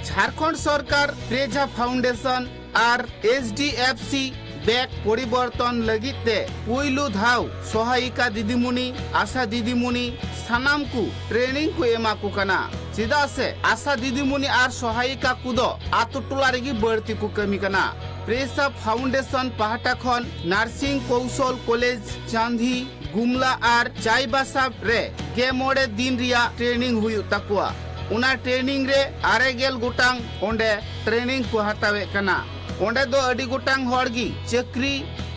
ᱡᱷᱟᱲᱠᱷᱚᱸᱰ ᱥᱚᱨᱠᱟᱨ ᱯᱨᱮᱡᱟ ᱯᱷᱟᱣᱩᱱᱰᱮᱥᱚᱱ ᱟᱨ H D F C bank ᱯᱚᱨᱤᱵᱚᱨᱛᱚᱱ ᱞᱟᱹᱜᱤᱫ ᱛᱮ ᱯᱩᱭᱞᱩ ᱫᱷᱟᱣ ᱥᱚᱦᱟᱭᱤᱠᱟ ᱫᱤᱫᱤᱢᱩᱱᱤ, ᱟᱥᱟ ᱫᱤᱫᱤᱢᱩᱱᱤ ᱥᱟᱱᱟᱢ ᱠᱚ ᱴᱨᱮᱱᱤᱝ ᱠᱚ ᱮᱢᱟ ᱠᱚ ᱠᱟᱱᱟ᱾ ᱪᱮᱫᱟᱜ ᱥᱮ ᱟᱥᱟ ᱫᱤᱫᱤᱢᱩᱱᱤ ᱟᱨ ᱥᱚᱦᱟᱭᱤᱠᱟ ᱠᱚᱫᱚ ᱟᱛᱳ ᱴᱚᱞᱟ ᱨᱮᱜᱮ ᱵᱟᱹᱲᱛᱤ ᱠᱚ ᱠᱟᱹᱢᱤ ᱠᱟᱱᱟ᱾ ᱯᱨᱮᱡᱟ ᱯᱷᱟᱣᱩᱱᱰᱮᱥᱚᱱ ᱯᱟᱦᱴᱟ ᱠᱷᱚᱱ ᱱᱟᱨᱥᱤᱝ ᱠᱚᱣᱥᱚᱞ ᱠᱚᱞᱮᱡᱽ ᱪᱟᱸᱫᱷᱤ, ᱜᱩᱢᱞᱟ ᱟᱨ ᱪᱟᱭᱵᱟᱥᱟ ᱨᱮ ᱜᱮ ᱢᱚᱬᱮ ᱫᱤᱱ ᱨᱮᱭᱟᱜ ᱴᱨᱮᱱᱤᱝ ᱦᱩᱭᱩᱜ ᱛᱟᱠᱚᱣᱟ᱾ ᱚᱱᱟ ᱴᱨᱮᱱᱤᱝ ᱨᱮ ᱟᱨᱮ ᱜᱮᱞ ᱜᱚᱴᱟᱝ ᱚᱸᱰᱮ ᱴᱨᱮᱱᱤᱝ ᱠᱚ ᱦᱟᱛᱟᱣᱮᱫ ᱠᱟᱱᱟ᱾ ᱚᱸᱰᱮ ᱫᱚ ᱟᱹᱰᱤ ᱜᱚᱴᱟᱝ ᱦᱚᱲ ᱜᱮ ᱪᱟᱹᱠᱨᱤ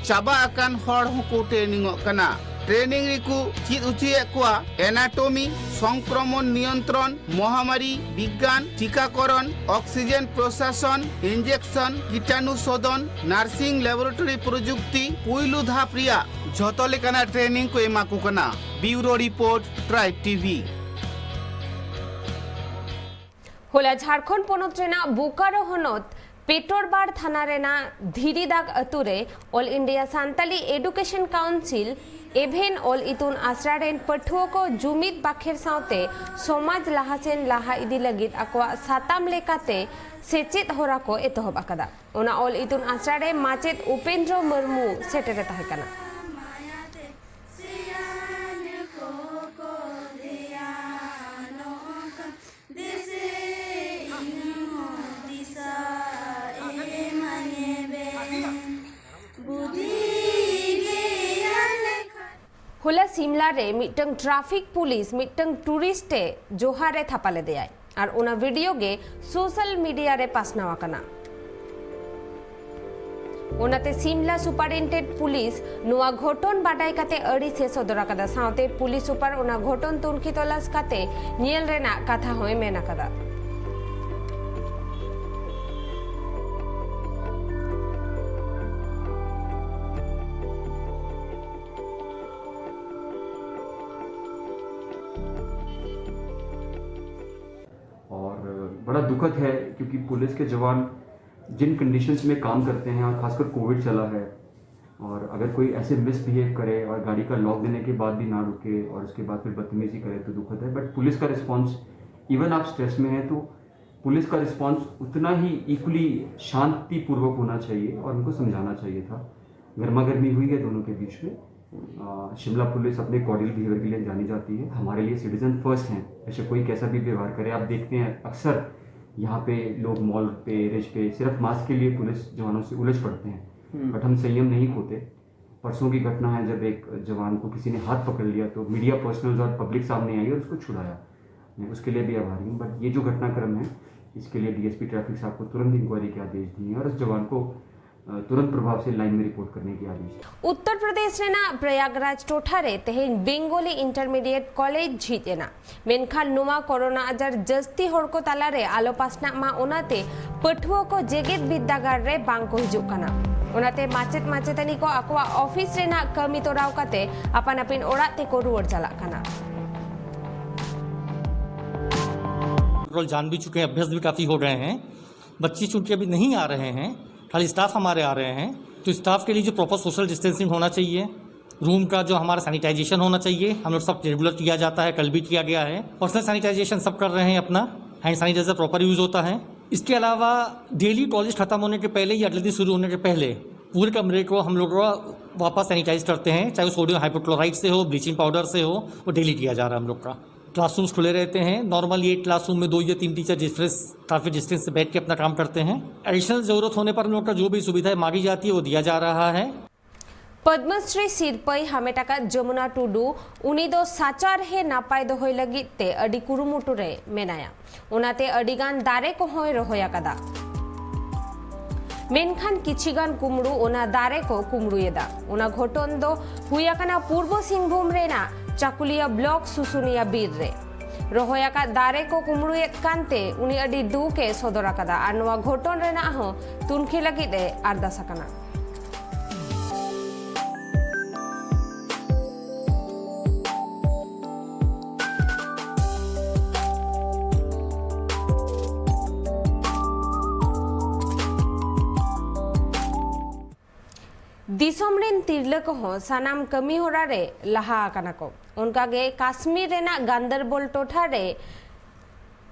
ᱪᱟᱵᱟ ᱟᱠᱟᱱ ᱦᱚᱲ ᱦᱚᱸᱠᱚ ᱴᱨᱮᱱᱤᱝᱚᱜ ᱠᱟᱱᱟ᱾ ᱴᱨᱮᱱᱤᱝ ᱨᱮᱠᱚ ᱪᱮᱫ ᱦᱚᱪᱚᱭᱮᱫ ᱠᱚᱣᱟ ᱮᱱᱟᱴᱚᱢᱤ, ᱥᱚᱝᱠᱨᱚᱢᱚᱱ ᱱᱤᱭᱚᱱᱛᱨᱚᱱ, ᱢᱚᱦᱟᱢᱟᱨᱤ ᱵᱤᱜᱽᱜᱟᱱ, ᱴᱤᱠᱟᱠᱚᱨᱚᱱ, ᱚᱠᱥᱤᱡᱮᱱ ᱯᱨᱚᱥᱟᱥᱚᱱ, ᱤᱱᱡᱮᱠᱥᱚᱱ, ᱠᱤᱴᱟᱱᱩ ᱥᱳᱫᱷᱚᱱ, ᱱᱟᱨᱥᱤᱝ ᱞᱮᱵᱚᱨᱮᱴᱚᱨᱤ ᱯᱨᱚᱡᱩᱠᱛᱤ ᱯᱩᱭᱞᱩ ᱫᱷᱟᱯ ᱨᱮᱭᱟᱜ ᱡᱷᱚᱛᱚ ᱞᱮᱠᱟᱱᱟᱜ ᱴᱨᱮᱱᱤᱝ ᱠᱚ ᱮᱢᱟ ᱠᱚ ᱠᱟᱱᱟ᱾ ᱵᱤᱭᱩᱨᱳ ᱨᱤᱯᱳᱨᱴ, ᱴᱨᱟᱭᱤᱵᱽ ᱴᱤᱵᱷᱤ᱾ ᱦᱚᱞᱟ ᱡᱷᱟᱲᱠᱷᱚᱸᱰ ᱯᱚᱱᱚᱛ ᱨᱮᱱᱟᱜ ᱵᱳᱠᱟᱨᱳ ᱦᱚᱱᱚᱛ ᱯᱮᱴᱳᱨᱵᱟᱲ ᱛᱷᱟᱱᱟ ᱨᱮᱱᱟᱜ ᱫᱷᱤᱨᱤᱫᱟᱜ ᱟᱹᱛᱩ ᱨᱮ All India Santali Education Council ᱮᱵᱷᱮᱱ ᱚᱞ ᱤᱛᱩᱱ ᱟᱥᱲᱟ ᱨᱮᱱ ᱯᱟᱹᱴᱷᱩᱣᱟᱹ ᱠᱚ ᱡᱩᱢᱤᱫ ᱵᱟᱠᱷᱮᱲ ᱥᱟᱶᱛᱮ ᱥᱚᱢᱟᱡᱽ ᱞᱟᱦᱟᱥᱮᱱ ᱞᱟᱦᱟ ᱤᱫᱤ ᱞᱟᱹᱜᱤᱫ ᱟᱠᱚᱣᱟᱜ ᱥᱟᱛᱟᱢ ᱞᱮᱠᱟᱛᱮ ᱥᱮᱪᱮᱫ ᱦᱚᱨᱟ ᱠᱚ ᱮᱛᱚᱦᱚᱵ ᱟᱠᱟᱫᱟ᱾ ᱚᱱᱟ ᱚᱞ ᱤᱛᱩᱱ ᱟᱥᱲᱟ ᱨᱮ ᱢᱟᱪᱮᱫ ᱩᱯᱮᱱᱫᱨᱚ ᱢᱩᱨᱢᱩ ᱥᱮᱴᱮᱨᱮ ᱛᱟᱦᱮᱸ ᱠᱟᱱᱟ᱾ ᱦᱚᱞᱟ ᱥᱤᱢᱞᱟ ᱨᱮ ᱢᱤᱫᱴᱟᱝ ᱴᱨᱟᱯᱷᱤᱠ ᱯᱩᱞᱤᱥ ᱢᱤᱫᱴᱟᱝ ᱴᱩᱨᱤᱥᱴ ᱮ ᱡᱚᱦᱟᱨ ᱮ ᱛᱷᱟᱯᱟ ᱞᱮᱫᱮᱭᱟᱭ ᱟᱨ ᱚᱱᱟ ᱵᱷᱤᱰᱤᱭᱳ ᱜᱮ ᱥᱳᱥᱟᱞ ᱢᱤᱰᱤᱭᱟ ᱨᱮ ᱯᱟᱥᱱᱟᱣ ᱟᱠᱟᱱᱟ᱾ ᱚᱱᱟᱛᱮ ᱥᱤᱢᱞᱟ ᱥᱩᱯᱟᱨᱤᱱᱴᱮᱱᱰᱮᱱᱴ ᱯᱩᱞᱤᱥ ᱱᱚᱣᱟ ᱜᱷᱚᱴᱚᱱ ᱵᱟᱰᱟᱭ ᱠᱟᱛᱮ ᱟᱹᱲᱤᱥ ᱮ ᱥᱚᱫᱚᱨ ᱟᱠᱟᱫᱟ᱾ ᱥᱟᱶᱛᱮ ᱯᱩᱞᱤᱥ ᱥᱩᱯᱟᱨ ᱚᱱᱟ ᱜᱷᱚᱴᱚᱱ ᱛᱩᱱᱠᱷᱤ ᱛᱚᱞᱟᱥ ᱠᱟᱛᱮ ᱧᱮᱞ ᱨᱮᱱᱟᱜ ᱠᱟᱛᱷᱟ ᱦᱚᱸᱭ ᱢᱮᱱ ᱟᱠᱟᱫᱟ᱾ बड़ा दुखद है, क्योंकि पुलिस के जवान जिन कंडीशंस में काम करते हैं, और खासकर कोविड चला है, और अगर कोई ऐसे मिसबिहेव करे और गाड़ी का लॉक देने के बाद भी ना रुके और उसके बाद फिर बदतमीजी करे, तो दुखद है। बट पुलिस का रिस्पॉन्स, इवन आप स्ट्रेस में हैं तो पुलिस का रिस्पॉन्स उतना ही इक्वली शांतिपूर्वक होना चाहिए और उनको समझाना चाहिए था। गर्मा गर्मी हुई है दोनों के बीच में। शिमला पुलिस अपने कॉर्डियल बिहेवियर के लिए जानी जाती है। हमारे लिए सिटीजन फर्स्ट हैं, ऐसे कोई कैसा भी व्यवहार करे। आप देखते हैं, अक्सर यहाँ पे लोग मॉल पे, रिज पे सिर्फ मास्क के लिए पुलिस जवानों से उलझ पड़ते हैं। बट हम संयम नहीं खोते। परसों की घटना है, जब एक जवान को किसी ने हाथ पकड़ लिया तो मीडिया पर्सनल्स और पब्लिक सामने आई और उसको छुड़ाया। मैं उसके लिए भी आभारी हूँ। बट ये जो घटनाक्रम है, इसके लिए डीएसपी ट्रैफिक साहब को तुरंत इंक्वायरी के आदेश दिए और उस जवान को तुरंत प्रभाव से लाइन में रिपोर्ट करने के आदेश। उत्तर प्रदेश ᱨᱮᱱᱟᱜ ᱯᱨᱚᱭᱟᱜᱽᱨᱟᱡᱽ ᱴᱚᱴᱷᱟ ᱨᱮ ᱛᱮᱦᱮᱧ ᱵᱮᱝᱜᱚᱞᱤ ᱤᱱᱴᱟᱨᱢᱤᱰᱤᱭᱮᱴ ᱠᱚᱞᱮᱡᱽ ᱡᱷᱤᱡ ᱮᱱᱟ᱾ ᱢᱮᱱᱠᱷᱟᱱ ᱱᱚᱣᱟ ᱠᱚᱨᱳᱱᱟ ᱟᱡᱟᱨ ᱡᱟᱹᱥᱛᱤ ᱦᱚᱲ ᱠᱚ ᱛᱟᱞᱟᱨᱮ ᱟᱞᱚ ᱯᱟᱥᱱᱟᱜ ᱢᱟ, ᱚᱱᱟᱛᱮ ᱯᱟᱹᱴᱷᱩᱣᱟᱹ ᱠᱚ ᱡᱮᱜᱮᱛ ᱵᱤᱨᱫᱟᱹᱜᱟᱲ ᱨᱮ ᱵᱟᱝ ᱠᱚ ᱦᱤᱡᱩᱜ ᱠᱟᱱᱟ᱾ ᱚᱱᱟᱛᱮ ᱢᱟᱪᱮᱫ ᱢᱟᱪᱮᱛᱟᱹᱱᱤ ᱠᱚ ᱟᱠᱚᱣᱟᱜ ᱚᱯᱷᱤᱥ ᱨᱮᱱᱟᱜ ᱠᱟᱹᱢᱤ ᱛᱚᱨᱟᱣ ᱠᱟᱛᱮ ᱟᱯᱟᱱ ᱟᱹᱯᱤᱱ ᱚᱲᱟᱜ ᱛᱮᱠᱚ ᱨᱩᱣᱟᱹᱲ ᱪᱟᱞᱟᱜ ᱠᱟᱱᱟ᱾ पेट्रोल जान भी चुके हैं, अभ्यस्त भी काफ़ी हो गए हैं। बच्चे चूंकि अभी नहीं आ रहे हैं, खाली स्टाफ हमारे आ रहे हैं, तो स्टाफ के लिए जो प्रॉपर सोशल डिस्टेंसिंग होना चाहिए, रूम का जो हमारा सैनिटाइजेशन होना चाहिए, हम लोग सब रेगुलर किया जाता है, कल भी किया गया है। पर्सनल सैनिटाइजेशन सब कर रहे हैं अपना, हैंड सैनिटाइजर प्रॉपर यूज़ होता है। इसके अलावा डेली कॉलेज ख़त्म होने के पहले या अगले दिन शुरू होने के पहले पूरे कमरे को हम लोग वापस सैनिटाइज करते हैं, चाहे वो सोडियम हाइपोक्लोराइड से हो, ब्लीचिंग पाउडर से हो, वो डेली किया जा रहा है हम लोग का। क्लासरूम्स खुले रहते हैं। नॉर्मल ये क्लासरूम में दो या तीन टीचर डिफरेंस काफ़ी डिस्टेंस से बैठ के अपना काम करते हैं। एडिशनल ज़रूरत होने पर हम लोग का जो भी सुविधा है मांगी जाती है, वो दिया जा रहा है। ᱯᱚᱫᱽᱢᱚᱥᱨᱤ ᱥᱤᱨᱯᱟᱹᱭ ᱦᱟᱢᱮᱴ ᱟᱠᱟᱫ ᱡᱚᱢᱩᱱᱟ ᱴᱩᱰᱩ, ᱩᱱᱤ ᱫᱚ ᱥᱟᱪᱟᱨᱦᱮ ᱱᱟᱯᱟᱭ ᱫᱚᱦᱚᱭ ᱞᱟᱹᱜᱤᱫ ᱛᱮ ᱟᱹᱰᱤ ᱠᱩᱨᱩᱢᱩᱴᱩ ᱨᱮ ᱢᱮᱱᱟᱭᱟ᱾ ᱚᱱᱟᱛᱮ ᱟᱹᱰᱤ ᱜᱟᱱ ᱫᱟᱨᱮ ᱠᱚᱦᱚᱸᱭ ᱨᱚᱦᱚᱭ ᱟᱠᱟᱫᱟ᱾ ᱢᱮᱱᱠᱷᱟᱱ ᱠᱤᱪᱷᱤ ᱜᱟᱱ ᱠᱩᱢᱲᱩ ᱚᱱᱟ ᱫᱟᱨᱮ ᱠᱚ ᱠᱩᱢᱲᱩᱭᱮᱫᱟ᱾ ᱚᱱᱟ ᱜᱷᱚᱴᱚᱱ ᱫᱚ ᱦᱩᱭ ᱟᱠᱟᱱᱟ ᱯᱩᱨᱵᱚ ᱥᱤᱝᱵᱷᱩᱢ ᱨᱮᱱᱟᱜ ᱪᱟᱠᱩᱞᱤᱭᱟ ᱵᱞᱚᱠ ᱥᱩᱥᱩᱱᱤᱭᱟ ᱵᱤᱨ ᱨᱮ᱾ ᱨᱚᱦᱚᱭ ᱟᱠᱟᱫ ᱫᱟᱨᱮ ᱠᱚ ᱠᱩᱢᱲᱩᱭᱮᱫ ᱠᱟᱱᱛᱮ ᱩᱱᱤ ᱟᱹᱰᱤ ᱫᱩᱠ ᱮ ᱥᱚᱫᱚᱨ ᱟᱠᱟᱫᱟ ᱟᱨ ᱱᱚᱣᱟ ᱜᱷᱚᱴᱚᱱ ᱨᱮᱱᱟᱜ ᱦᱚᱸ ᱛᱩᱱᱠᱷᱤ ᱞᱟᱹᱜᱤᱫ ᱮ ᱟᱨᱫᱟᱥ ᱟᱠᱟᱱᱟ᱾ ᱫᱤᱥᱚᱢ ᱨᱮᱱ ᱛᱤᱨᱞᱟᱹ ᱠᱚᱦᱚᱸ ᱥᱟᱱᱟᱢ ᱠᱟᱹᱢᱤ ᱦᱚᱨᱟ ᱨᱮ ᱞᱟᱦᱟ ᱟᱠᱟᱱᱟ ᱠᱚ᱾ ᱚᱱᱠᱟᱜᱮ ᱠᱟᱥᱢᱤᱨ ᱨᱮᱱᱟᱜ ᱜᱟᱱᱫᱟᱨᱵᱚᱞ ᱴᱚᱴᱷᱟ ᱨᱮ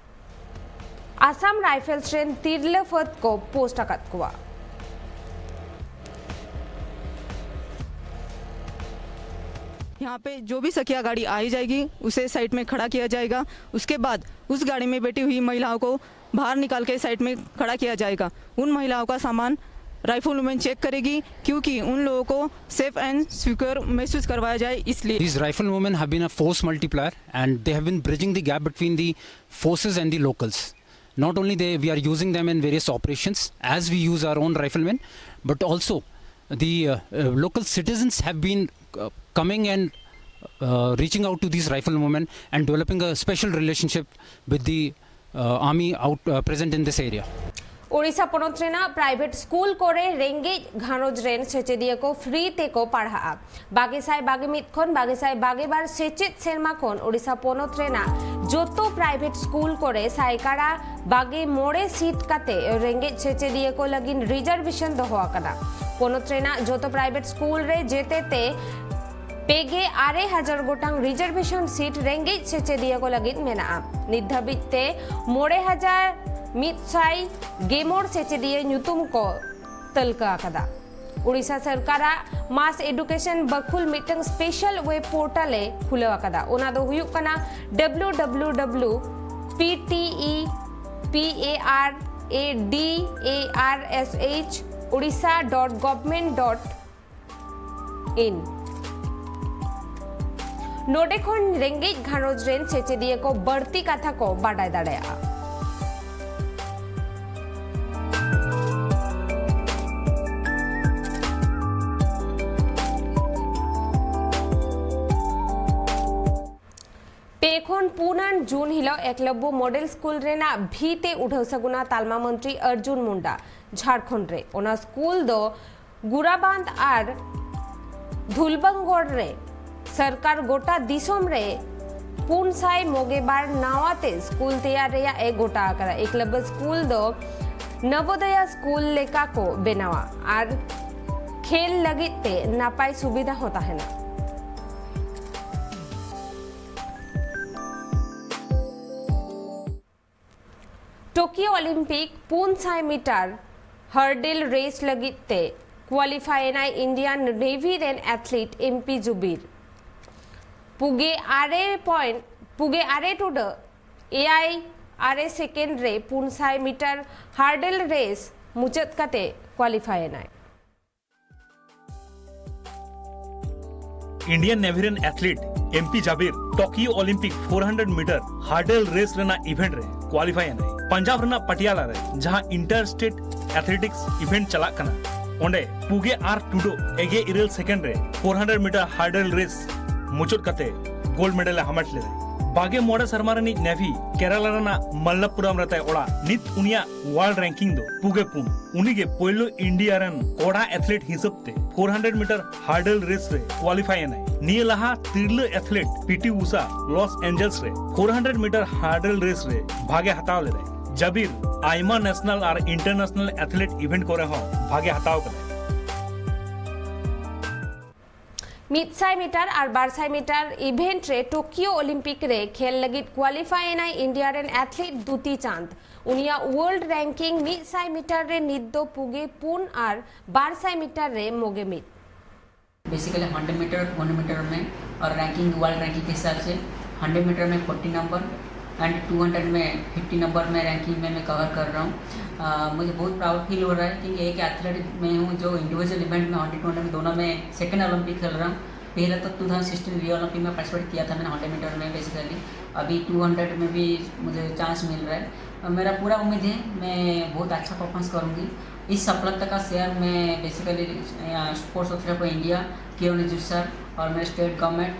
ᱟᱥᱟᱢ ᱨᱟᱭᱯᱷᱮᱞᱥ ᱨᱮᱱ ᱛᱤᱨᱞᱟᱹ ᱯᱷᱟᱹᱫ ᱠᱚ ᱯᱳᱥᱴ ᱟᱠᱟᱫ ᱠᱚᱣᱟ᱾ यहाँ पे जो भी सखिया गाड़ी आई जाएगी, उसे साइड में खड़ा किया जाएगा। उसके बाद उस गाड़ी में बैठी हुई महिलाओं को बाहर निकाल के साइड में खड़ा किया जाएगा। उन महिलाओं का सामान राइफल वुमेन चेक करेगी, क्योंकि उन लोगों को सेफ एंड सिक्योर महसूस करवाया जाए, इसलिए। These rifle women have been a force multiplier, and they have been bridging the gap between the forces and the locals. Not only they, we are using them in various operations as we use our own riflemen, but also the uh, uh, local citizens have been uh, coming and uh, reaching out to these rifle women and developing a special relationship with the uh, army out uh, present in this area. Odisha ᱯᱚᱱᱚᱛ ᱨᱮᱱᱟᱜ private school ᱠᱚᱨᱮ ᱨᱮᱸᱜᱮᱡ ᱜᱷᱟᱨᱚᱸᱡᱽ ᱨᱮᱱ ᱥᱮᱪᱮᱫᱤᱭᱟᱹ ᱠᱚ free ᱛᱮᱠᱚ ᱯᱟᱲᱦᱟᱜᱼᱟ᱾ ᱵᱟᱜᱮ ᱥᱟᱭ ᱵᱟᱜᱮ ᱢᱤᱫ ᱠᱷᱚᱱ ᱵᱟᱜᱮ ᱥᱟᱭ ᱵᱟᱜᱮ ᱵᱟᱨ ᱥᱮᱪᱮᱫ ᱥᱮᱨᱢᱟ ᱠᱷᱚᱱ ᱳᱰᱤᱥᱟ ᱯᱚᱱᱚᱛ ᱨᱮᱱᱟᱜ ᱡᱚᱛᱚ ᱯᱨᱟᱭᱵᱷᱮᱴ ᱥᱠᱩᱞ ᱠᱚᱨᱮ ᱥᱟᱭᱠᱟᱲᱟ ᱵᱟᱜᱮ ᱢᱚᱬᱮ ᱥᱤᱴ ᱠᱟᱛᱮ ᱨᱮᱸᱜᱮᱡ ᱥᱮᱪᱮᱫᱤᱭᱟᱹ ᱠᱚ ᱞᱟᱹᱜᱤᱫ ᱨᱤᱡᱟᱨᱵᱷᱮᱥᱚᱱ ᱫᱚᱦᱚ ᱟᱠᱟᱱᱟ᱾ ᱯᱚᱱᱚᱛ ᱨᱮᱱᱟᱜ ᱡᱚᱛᱚ ᱯᱨᱟᱭᱵᱷᱮᱴ ᱥᱠᱩᱞ ᱨᱮ ᱡᱮᱛᱮ ᱛᱮ ᱯᱮᱜᱮ ᱟᱨᱮ ᱦᱟᱡᱟᱨ ᱜᱚᱴᱟᱝ ᱨᱤᱡᱟᱨᱵᱷᱮᱥᱚᱱ ᱥᱤᱴ ᱨᱮᱸᱜᱮᱡ ᱥᱮᱪᱮᱫᱤᱭᱟᱹ ᱠᱚ ᱞᱟᱹᱜᱤᱫ ᱢᱮᱱᱟᱜᱼᱟ᱾ ᱱᱤᱛ ᱫᱷᱟᱹᱵᱤᱡ ᱛᱮ ᱢᱚᱬᱮ ᱦᱟᱡᱟᱨ ᱢᱤᱫ ᱥᱟᱭ ᱜᱮᱢᱚᱬ ᱥᱮᱪᱮᱫᱤᱭᱟᱹ ᱧᱩᱛᱩᱢ ᱠᱚ ᱛᱟᱹᱞᱠᱟᱹ ᱟᱠᱟᱫᱟ᱾ ᱳᱰᱤᱥᱟ ᱥᱚᱨᱠᱟᱨᱟᱜ ᱢᱟᱥ ᱮᱰᱩᱠᱮᱥᱚᱱ ᱵᱟᱹᱠᱷᱩᱞ ᱢᱤᱫᱴᱟᱝ ᱥᱯᱮᱥᱟᱞ ᱣᱮᱵ ᱯᱳᱨᱴᱟᱞ ᱮ ᱠᱷᱩᱞᱟᱹᱣ ᱟᱠᱟᱫᱟ᱾ ᱚᱱᱟ ᱫᱚ ᱦᱩᱭᱩᱜ ᱠᱟᱱᱟ W W W P T E P A R A D A R S H odisha dot government dot in. ᱱᱚᱰᱮ ᱠᱷᱚᱱ ᱨᱮᱸᱜᱮᱡ ᱜᱷᱟᱨᱚᱸᱡᱽ ᱨᱮᱱ ᱥᱮᱪᱮᱫᱤᱭᱟᱹ ᱠᱚ ᱵᱟᱹᱲᱛᱤ ᱠᱟᱛᱷᱟ ᱠᱚ ᱵᱟᱰᱟᱭ ᱫᱟᱲᱮᱭᱟᱜᱼᱟ᱾ ᱯᱮ ᱠᱷᱚᱱ ᱯᱩᱱ ᱟᱱ ᱡᱩᱱ ᱦᱤᱞᱳᱜ ᱮᱠᱞᱚᱵᱽᱵᱚ ᱢᱚᱰᱮᱞ ᱥᱠᱩᱞ ᱨᱮᱱᱟᱜ ᱵᱷᱤᱛ ᱮ ᱩᱰᱷᱟᱹᱣ ᱥᱟᱹᱜᱩᱱᱟ ᱛᱟᱞᱢᱟ ᱢᱚᱱᱛᱨᱤ ᱚᱨᱡᱩᱱ ᱢᱩᱱᱰᱟ ᱡᱷᱟᱲᱠᱷᱚᱸᱰ ᱨᱮ᱾ ᱚᱱᱟ ᱥᱠᱩᱞ ᱫᱚ ᱜᱩᱨᱟᱵᱟᱸᱫᱷ ᱟᱨ ᱫᱷᱩᱞᱵᱟᱝᱜᱚᱲ ᱨᱮ ᱥᱚᱨᱠᱟᱨ ᱜᱚᱴᱟ ᱫᱤᱥᱚᱢ ᱨᱮ ᱯᱩᱱ ᱥᱟᱭ ᱢᱚᱜᱮ ᱵᱟᱨ ᱱᱟᱣᱟ ᱛᱮ ᱥᱠᱩᱞ ᱛᱮᱭᱟᱨ ᱨᱮᱭᱟᱜ ᱮ ᱜᱚᱴᱟ ᱟᱠᱟᱫᱟ᱾ ᱮᱠᱞᱚᱵᱽᱵᱚ ᱥᱠᱩᱞ ᱫᱚ ᱱᱚᱵᱳᱫᱚᱭᱟ ᱥᱠᱩᱞ ᱞᱮᱠᱟ ᱠᱚ ᱵᱮᱱᱟᱣᱟ ᱟᱨ ᱠᱷᱮᱞ ᱞᱟᱹᱜᱤᱫ ᱛᱮ ᱱᱟᱯᱟᱭ ᱥᱩᱵᱤᱫᱷᱟ ᱦᱚᱸ ᱛᱟᱦᱮᱱᱟ᱾ ᱴᱳᱠᱤᱭᱳ ᱚᱞᱤᱢᱯᱤᱠ ᱯᱩᱱ ᱥᱟᱭ ᱢᱤᱴᱟᱨ ᱦᱟᱨᱰᱮᱞ ᱨᱮᱥ ᱞᱟᱹᱜᱤᱫ ᱛᱮ ᱠᱣᱟᱞᱤᱯᱷᱟᱭ ᱮᱱᱟᱭ ᱤᱱᱰᱤᱭᱟᱱ ᱱᱮᱵᱷᱤ ᱨᱮᱱ ᱮᱛᱷᱞᱤᱴ ᱮᱢ ᱯᱤ ᱡᱩᱵᱤᱨ᱾ ᱯᱩᱜᱮ ᱟᱨᱮ ᱯᱚᱭᱮᱱᱴ ᱯᱩᱜᱮ ᱟᱨᱮ ᱴᱩᱰᱟᱹᱜ ᱮᱭᱟᱭ ᱟᱨᱮ ᱥᱮᱠᱮᱱᱰ ᱨᱮ ᱯᱩᱱ ᱥᱟᱭ ᱢᱤᱴᱟᱨ ᱦᱟᱨᱰᱮᱞ ᱨᱮᱥ ᱢᱩᱪᱟᱹᱫ ᱠᱟᱛᱮ ᱠᱣᱟᱞᱤᱯᱷᱟᱭ ᱮᱱᱟᱭ᱾ ᱤᱱᱰᱤᱭᱟᱱ ᱱᱮᱵᱷᱤ ᱨᱮᱱ athlete M P Jabir Tokyo Olympic four hundred metre hurdle race ᱨᱮᱱᱟᱜ ᱤᱵᱷᱮᱱᱴ ᱨᱮ ᱠᱣᱟᱞᱤᱯᱷᱟᱭ ᱮᱱᱟᱭ᱾ ᱯᱟᱧᱡᱟᱵᱽ ᱨᱮᱱᱟᱜ ᱯᱟᱴᱤᱭᱟᱞᱟ ᱨᱮ ᱡᱟᱦᱟᱸ ᱤᱱᱴᱟᱨ ᱥᱴᱮᱴ ᱮᱛᱷᱞᱮᱴᱤᱠᱥ ᱤᱵᱷᱮᱱᱴ ᱪᱟᱞᱟᱜ ᱠᱟᱱᱟ, ᱚᱸᱰᱮ ᱯᱩᱜᱮ ᱟᱨ ᱴᱩᱰᱳ ᱮᱜᱮ ᱤᱨᱟᱹᱞ ᱥᱮᱠᱮᱱᱰ ᱨᱮ four hundred metre hurdle race ᱢᱩᱪᱟᱹᱫ ᱠᱟᱛᱮ ᱜᱳᱞᱰ ᱢᱮᱰᱮᱞ ᱮ ᱦᱟᱢᱮᱴ ᱞᱮᱫᱟ᱾ ᱵᱟᱜᱮ ᱢᱚᱬᱮ ᱥᱮᱨᱢᱟ ᱨᱤᱱᱤᱡ ᱱᱮᱵᱷᱤ ᱠᱮᱨᱟᱞᱟ ᱨᱮᱱᱟᱜ ᱢᱟᱞᱞᱟᱯᱩᱨᱟᱢ ᱨᱮ ᱛᱟᱭ ᱚᱲᱟᱜ᱾ ᱱᱤᱛ ᱩᱱᱤᱭᱟᱜ ᱣᱟᱨᱞᱰ ᱨᱮᱝᱠᱤᱝ ᱫᱚ ᱯᱩᱜᱮ ᱯᱩᱱ᱾ ᱩᱱᱤᱜᱮ ᱯᱳᱭᱞᱳ ᱤᱱᱰᱤᱭᱟ ᱨᱮᱱ ᱠᱚᱲᱟ ᱮᱛᱷᱞᱮᱴ ᱦᱤᱥᱟᱹᱵ ᱛᱮ four hundred metre hurdle race ᱨᱮ ᱠᱣᱟᱞᱤᱯᱷᱟᱭ ᱮᱱᱟᱭ᱾ ᱱᱤᱭᱟᱹ ᱞᱟᱦᱟ ᱛᱤᱨᱞᱟᱹ ᱮᱛᱷᱞᱮᱴ P T Usha loss Angeles ᱨᱮ four hundred metre hurdle race ᱨᱮ ᱵᱷᱟᱜᱮ ᱦᱟᱛᱟᱣ ᱞᱮᱫᱟᱭ᱾ ᱡᱟᱵᱤᱨ ᱟᱭᱢᱟ ᱱᱮᱥᱱᱟᱞ ᱟᱨ ᱤᱱᱴᱟᱨᱱᱮᱥᱱᱟᱞ ᱮᱛᱷᱞᱮᱴ ᱤᱵᱷᱮᱱᱴ ᱠᱚᱨᱮ ᱦᱚᱸ ᱵᱷᱟᱜᱮ ᱦᱟᱛᱟᱣ ᱠᱟᱫᱟᱭ᱾ ᱢᱤᱫ ᱥᱟᱭ ᱢᱤᱴᱟᱨ ᱟᱨ ᱵᱟᱨ ᱥᱟᱭ ᱢᱤᱴᱟᱨ ᱤᱵᱷᱮᱱᱴ ᱨᱮ ᱴᱳᱠᱤᱭᱳ ᱚᱞᱤᱢᱯᱤᱠ ᱨᱮ ᱠᱷᱮᱞ ᱞᱟᱹᱜᱤᱫ ᱠᱣᱟᱞᱤᱯᱷᱟᱭ ᱮᱱᱟᱭ ᱤᱱᱰᱤᱭᱟ ᱨᱮᱱ ᱮᱛᱷᱞᱤᱴ ᱫᱩᱛᱤ ᱪᱟᱸᱫᱽ᱾ ᱩᱱᱤᱭᱟᱜ ᱣᱟᱨᱞᱰ ᱨᱮᱝᱠᱤᱝ ᱢᱤᱫ ᱥᱟᱭ ᱢᱤᱴᱟᱨ ᱨᱮ ᱱᱤᱛ ᱫᱚ ᱯᱩᱜᱮ ᱯᱩᱱ ᱟᱨ ᱵᱟᱨ ᱥᱟᱭ ᱢᱤᱴᱟᱨ ᱨᱮ ᱢᱚᱜᱮ ᱢᱤᱫ᱾ Basically hundred metre, two hundred metre में और रैंकिंग, वर्ल्ड रैंकिंग के हिसाब से हंड्रेड मीटर में forty number and two hundred में फिफ्टी नंबर में रैंकिंग में मैं कवर कर रहा हूँ। मुझे बहुत प्राउड फील हो रहा है क्योंकि एक एथलीट मैं हूँ जो इंडिविजुअल इवेंट में हंड्रेड टू हंड्रेड में दोनों में सेकेंड ओलंपिक खेल रहा हूँ। पहले तो two thousand sixteen Rio Olympic में पार्टिसिपेट किया था मैंने हंड्रेड मीटर में। बेसिकली अभी टू हंड्रेड में भी मुझे चांस मिल रहा है। मेरा पूरा उम्मीद है मैं बहुत अच्छा परफॉर्मेंस करूँगी। इस सफलता का श्रेय मैं basically sports officer of India, Kiran Rijiju sir और मेरे स्टेट गवर्नमेंट,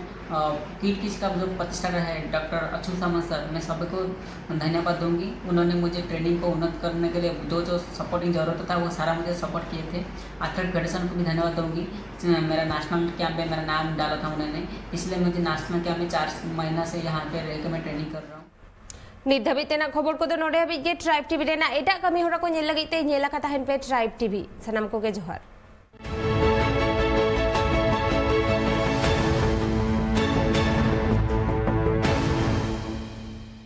किट किस का जो प्रतिष्ठाता है डॉक्टर अच्युत सामंत सर, मैं सभी को धन्यवाद दूंगी। उन्होंने मुझे ट्रेनिंग को उन्नत करने के लिए जो जो सपोर्टिंग ज़रूरत था वो सारा मुझे सपोर्ट किए थे। एथलीट फेडरेशन को भी धन्यवाद दूंगी। मेरा नेशनल कैंप में मेरा नाम डाला था उन्होंने, इसलिए मुझे नेशनल कैंप में चार महीना से यहाँ पे रह के मैं ट्रेनिंग कर रहा हूँ। ᱱᱤᱛ ᱫᱷᱟᱹᱵᱤᱡ ᱛᱮᱱᱟᱜ ᱠᱷᱚᱵᱚᱨ ᱠᱚᱫᱚ ᱱᱚᱰᱮ ᱦᱟᱹᱵᱤᱡ ᱜᱮ᱾ ᱴᱨᱟᱭᱤᱵᱽ ᱴᱤᱵᱷᱤ ᱨᱮᱱᱟᱜ ᱮᱴᱟᱜ ᱠᱟᱹᱢᱤ ᱦᱚᱨᱟ ᱠᱚ ᱧᱮᱞ ᱞᱟᱹᱜᱤᱫ ᱛᱮ ᱧᱮᱞ ᱟᱠᱟ ᱛᱟᱦᱮᱱ ᱯᱮ ᱴᱨᱟᱭᱤᱵᱽ ᱴᱤᱵᱷᱤ᱾ ᱥᱟᱱᱟᱢ ᱠᱚᱜᱮ ᱡᱚᱦᱟᱨ᱾